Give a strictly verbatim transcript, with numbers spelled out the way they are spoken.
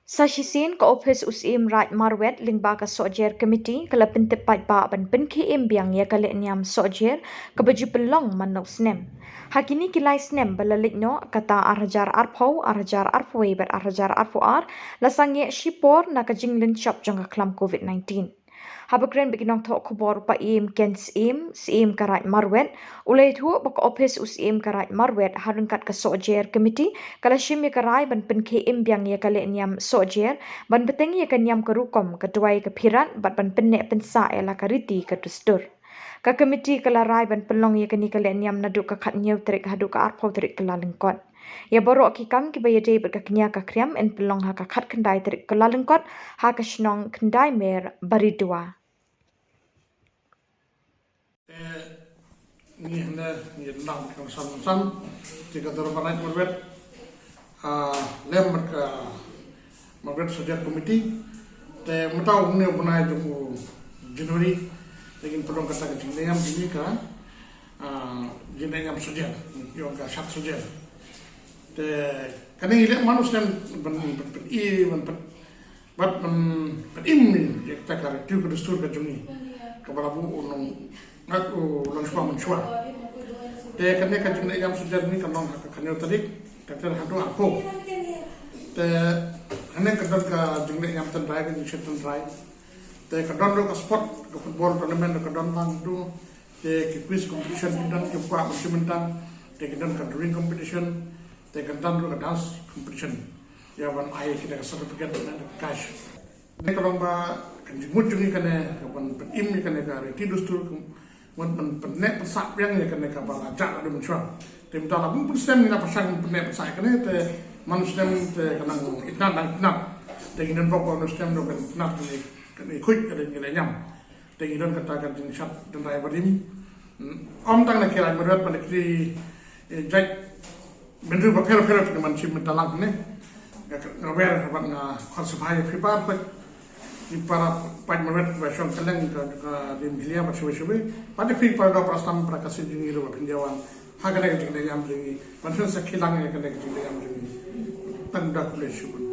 Sa shisien ka ophis u Syiem Raid Marwet lyngba ka Sohjer Committee ka la pyntip paidbah ban pynkhie im biang ïa ka lehniam Sohjer kaba ju pynlong man la u snem. Ha kine ki lai snem ba la leit noh, kata ar hajar arphew, ar hajar arphew wei bad ar hajar arphew ar, la sangeh shipor na ka jinglynshop jong ka khlam covid nineteen. Haba kren bad ki nongthoh khubor, u Paiem Ken Syiem, Syiem ka Raid Marwet, u la ïathuh ba ka ophis u Syiem ka Raid Marwet ha ryngkat ka Sohjer Committee ka la shim ïa ka rai ban pynkhie im biang ïa ka lehniam Sohjer ban bteng ïa ka niam ka rukom, ka duwai ka phirat bad ban pynneh pynsah ïa la ka riti ka dustur. Ka committee ka la rai ban pynlong ïa kane ka lehniam naduh ka khathynñiew tarik haduh ka arphew tarik Kyllalyngkot. Ïa baroh ki kam kiba ïadei bad ka kñia ka khriam yn pynlong ha ka khatkhyndai tarik Kyllalyngkot ha ka shnong Khyndaimere, Baridua. Te ngi hynne ngi dang kongsan kongsan te ka dorbar Raid Marwet, ah, lem bad ka Marwet Sohjer Committee. Te mynta u hynne u bnai jong u January te ngin pynlong kata ka jinglehniam jong ngi ka, ah, jinglehniam Sohjer, ïa ka shad Sohjer. Te kane ngi leh man u snem ban, ban, ban, i, ban, ban, bad ban, ban im ïa kata ka riti ka dustur ka jong ngi kaba la buh u nong, ngat u Nongshwa Mynshuwa. Te kane ka jinglehniam Sohjer ngi kan long ha ka khathynñiew tarik, ka ter haduh arphew. Te kane ka don ka jinglehniam tynrai, ka jingshet tynrai. Te ka don ruh ka sport, ka football tournament ruh ka don lang tu. Te ki quiz competition ki don, ki kwah ban shim bynta. Te ki don ka drawing competition. Te ka don ruh ka dance competition. Ïa ban ai kita ka certificate ne ka cash. Ne ka long ba ka jingmut jong ngi kane, ka ban, ban im ïa kane ka riti dustur, ka ban, ban, ban pynneh pynsah biang ïa kane kaba la jah naduh mynshuwa. Te mynta la bun bun snem ngi la pyrshang pynneh pynsah ïa kane, te man u snem te ka nang itynnad, nang itynnad. Te ngi don bok ba u snem ruh kan itynnad, kan i, kan ikhuid ka dei ngi lehniam. Te ngi don kata ka jingshad tynrai barim. Hmm. Ym tang na ki Raid Marwet, man ki, eh, jait bynriew bapher bapher, te man shim bynta lang ne. Nga, nga wer bad nga khot sngewbha ïa phi baroh, ki para paid Marwet ba shong kylleng ka, ka rim Hillier bad shawei shawei. Bad ïa phi para doh para sdang para Khasi jong ngi ruh ba phin ïa wan ha kane ka jinglehniam jong ngi ban pynsakhi lang ïa kane ka jinglehniam jong ngi. Tang da khublei shibun.